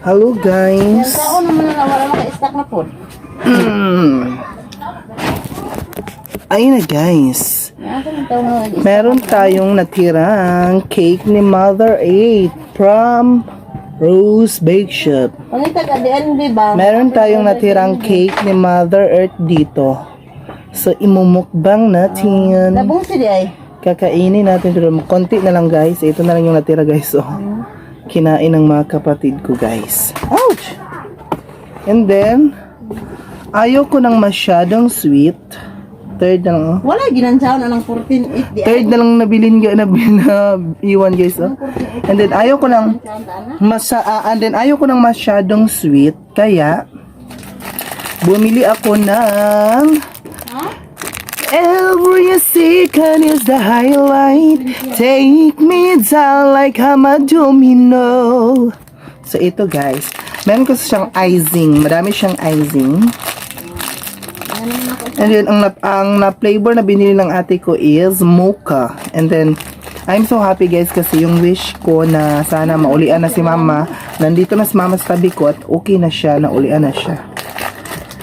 Hello guys. Kaon naman na wala maka-stock na po. Ayun na guys. Meron tayong natirang cake ni Mother 8 from Rose Bake Shop. Pangita ka DNB ba? Meron tayong natirang cake ni Mother Earth dito. So, imumukbang natin. Labong si di ay. Kakainin natin. Pero konti na lang guys. Ito na lang yung natira guys. Oh. Kinain ng mga kapatid ko guys. Ouch! And then, ayaw ko ng masyadong sweet. Third na lang oh. Wala ginansaw na ng 14.8 di ay. Third na lang nabilin ga na, na iwan guys oh. And then ayaw ko ng and then ayaw ko ng masyadong sweet kaya bumili ako ng Every second is the highlight. Take me down like I'm a domino. So ito guys, meron kasi siyang icing. Marami siyang icing. And then, ang na flavor na binili ng ate ko is mocha. And then, I'm so happy guys kasi yung wish ko na sana maulian na si mama. Nandito na si mama sa tabi ko at okay na siya, naulian na siya.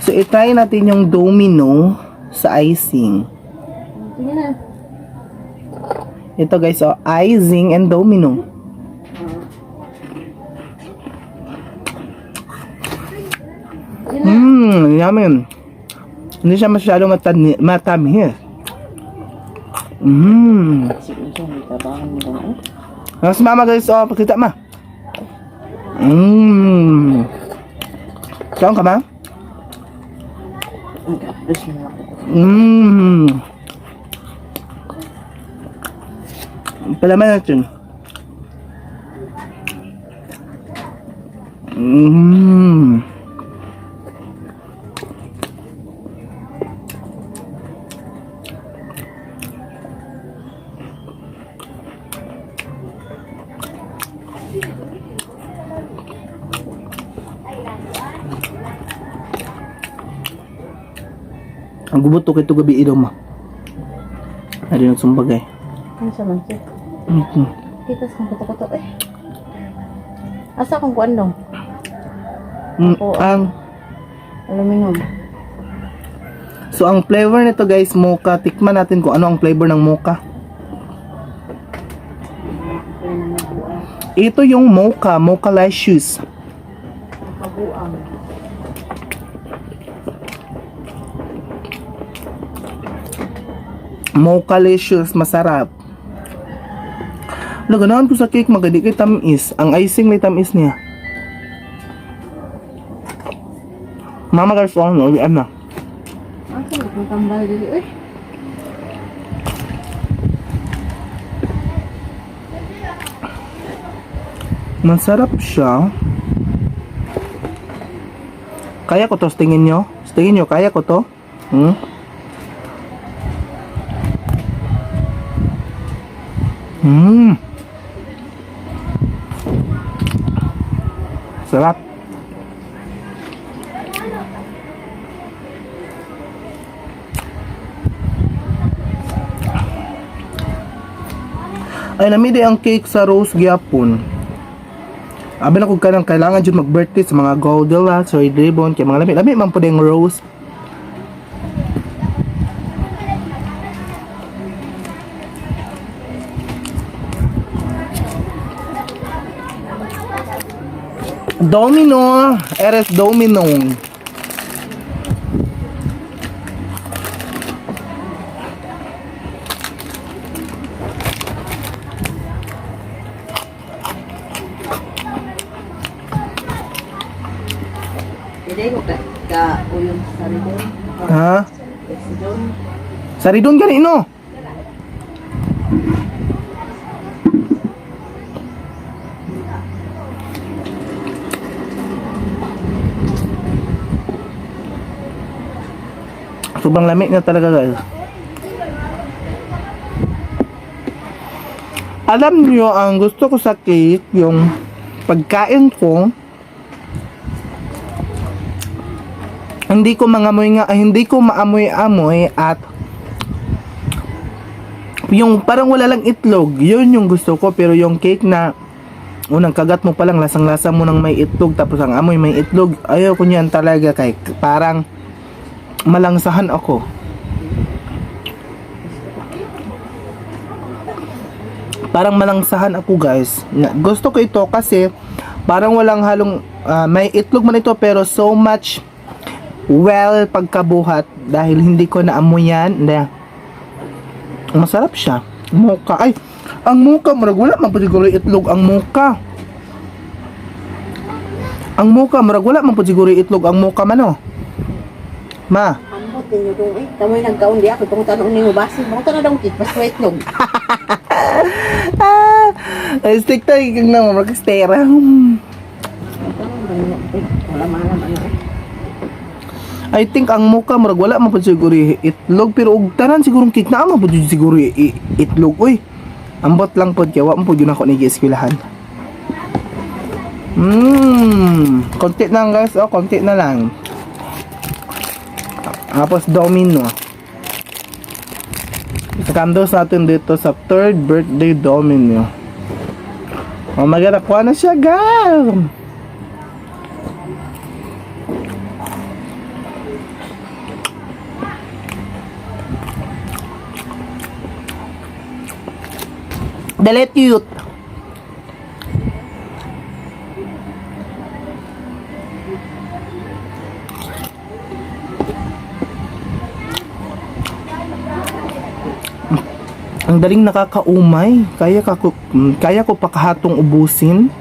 So, itry natin yung domino sa icing. Sige na. Ito guys, oh, icing and domino. Yummy. Hindi siya masyado matamis. Mas mama guys, oh, pakita ma. Kaon ka ma? Palaman natin. Ang gubot to kito gabi idaw ma. Ay, nagsumbagay. Ano sa man siya? Mm-hmm. Kita sa kuto-kuto eh. Asa kung kuan dong? Oo. Ang Aluminum. So, ang flavor nito guys, mocha. Tikman natin kung ano ang flavor ng mocha. Ito yung mocha, mocha licious. Kabuang. Mocha licious, masarap. Naganahan ko sa cake, magadi kay tamis. Ang icing may tamis niya. Mama guys, oh, no, uwian na. Asa man kung tambal dili eh. Masarap siya. Kaya ko to, sa tingin nyo? Sa tingin nyo, kaya ko to? Hmm? Sarap. Ay, namili ang cake sa Rose gyapon. Abi na kung kanang kailangan jud mag-birthday sa mga Goldilocks or ribbon kay mga lami lami man pud ang rose. Domino, Eres Domino. Dili ko ka ka uyong sa ridon. Ha? Ridon. Saridon gani no. Sobrang lamig na talaga guys. Alam niyo, ang gusto ko sa cake, yung pagkain ko, hindi ko mangamoy nga, ay, hindi ko maamoy-amoy at yung parang wala lang itlog, yun yung gusto ko. Pero yung cake na Unang kagat mo pa lang, lasang-lasa mo ng may itlog, tapos ang amoy may itlog. Ayaw ko niyan talaga kay parang malangsahan ako. Parang malangsahan ako, guys. Gusto ko ito kasi parang walang halong may itlog man ito pero so much well pagkabuhat dahil hindi ko naamoyan. Hindi. Masarap siya. Mocha. Ay, ang mocha murag wala man pud siguro itlog ang mocha. Ang mocha murag wala man pud siguro itlog ang mocha man, oh. Ma. Ambot ninyo dong eh. Tamoy nagkaon di ako. Itong tanong ninyo basi. Mga tanong daw kit. Basta itlog. Ah, stick tayo kang na murag stera. Wala maalam ano eh. I think ang mocha murag wala man pud siguro itlog pero og tanan sigurong cake naa man pud siguro itlog oy. Ambot lang pod kay wa man pud yun ako ni gieskwelahan. Konti na lang, guys, oh, konti na lang. Tapos domino. Sa candles natin dito sa third birthday domino. Oh my God, nakuha na siya, guys. Delete. Ang daling nakakaumay. Kaya ko pakahatong ubusin.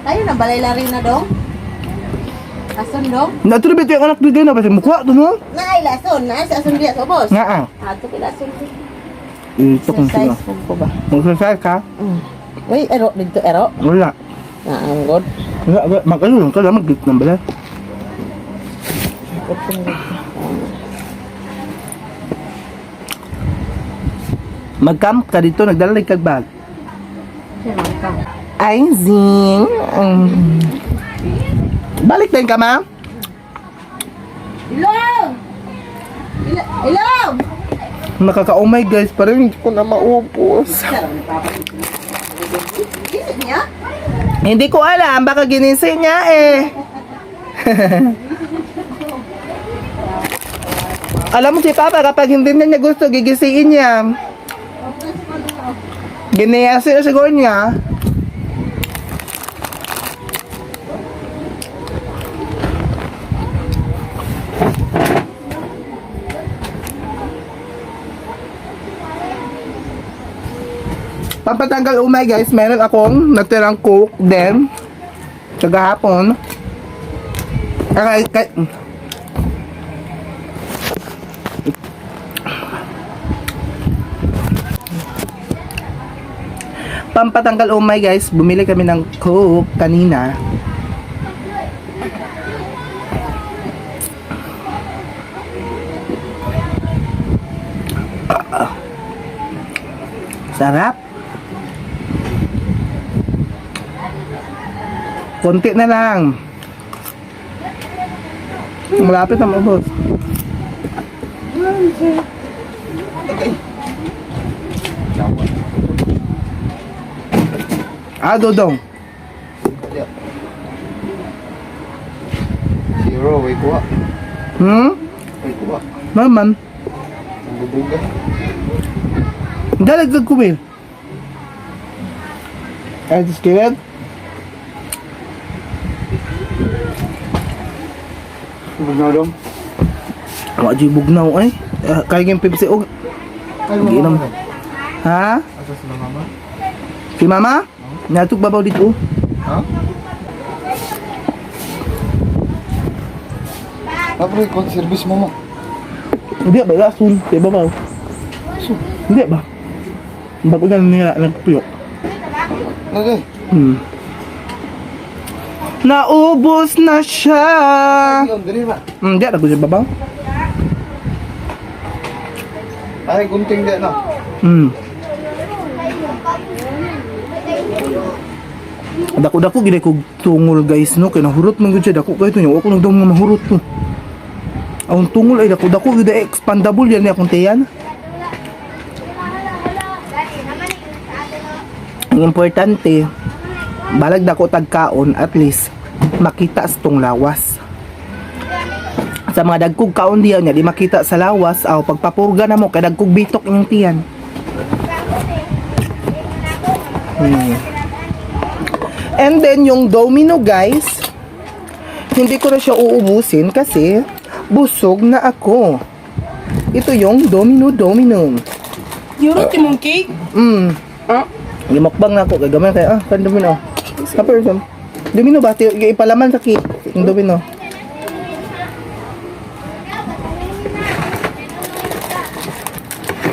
Tayo na balay lari na dong. Ason dong. Natuloy ba ito yung anak bigay na ba? Mukha to, no? Naay lason. Naay sa ason diya sa boss. Nga ah. Ato kay lason. Ito kung sino. Exercise po ko ba? Mag-exercise ka? Mm. Uy, ero dito ero. Wala. Na ang god. Wala, wala. Mag-ano lang ka lang, mag ng bala. Mag-camp ka dito, nagdala kag bag. Ay, zing. Balik din ka, ma'am. Ilong! Ilong! Nakaka-umay, guys, parang hindi ko na maupos. Gising niya? Hindi ko alam, baka ginising niya eh. Alam mo si Papa, kapag hindi na niya gusto, gigisingin niya. Giniyasin na siguro niya. Pampatanggal umay, guys, meron akong natirang Coke din. Kagahapon. Kay, kay, pampatanggal umay, guys, bumili kami ng Coke kanina. Ah. Sarap. Konti na lang. Malapit na maubos. Ah, Dodong. Zero, way kuha. Hmm? Way kuha. Naman. Ang bubuga. Dalagdag ko, Will. Ay, just give it. Bugnaw dong. Wa di bugnaw ay. Ah, kaya yung Pepsi og. Ay, Giinom. Ha? Asa sila mama? Si mama? Natuk babaw dito. Ha? Tapos kon service mo mo. Hindi ba lasun? Di babaw. Hindi ba? Bago na nila nagpuyok. Nagay. Naubos na siya. Yung diri ba? Hindi, ako siya babaw. Ay, gunting di na. Dako-dako gid kog tungol, guys, no, kay nahurot man gud siya, dako kay to niya. Ako nagdaw nga mahurot to. Ang tungol ay dako-dako gid, expandable yan ni akong tiyan. Ang importante, balag dako tagkaon, at least makita sa tong lawas. Sa mga dagkog kaon diyan niya, di makita sa lawas, aw pagpapurga na mo kay dagkog bitok inyong tiyan. And then yung domino, guys, hindi ko na siya uubusin kasi busog na ako. Ito yung domino domino. Yuro mong cake? Ah. Gimukbang na ako kay gamay kay ah kan domino. Kapag domino ba ti ipalaman sa cake yung domino.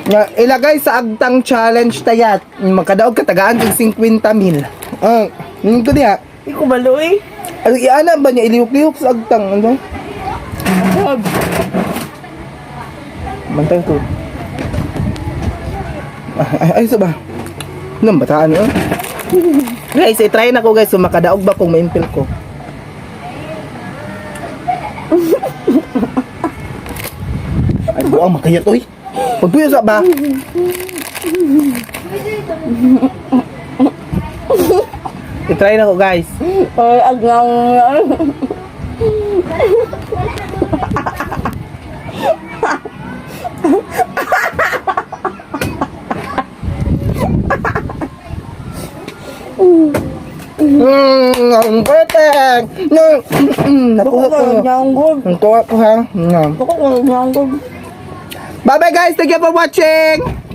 Nga, ilagay sa agtang challenge tayat. Makadaog katagaan kag 50 mil. Ah, mm, ko diha. Di ko balo eh. Ano iana ba niya ilihok-lihok sa agtang ano? Mantay ko. Ay, ay, sa ba? Nang bataan yun. Guys, i-try na ko, guys. So, makadaog ba kung maimpil ko? Ay, buang makayat, oy. Pagpuyo sa ba? I-try na ko, guys. Ay, agnaw. Ang perfect! No, nakuha ko. Nakuha ko, ha? Baka ko Bye-bye, guys! Thank you for watching!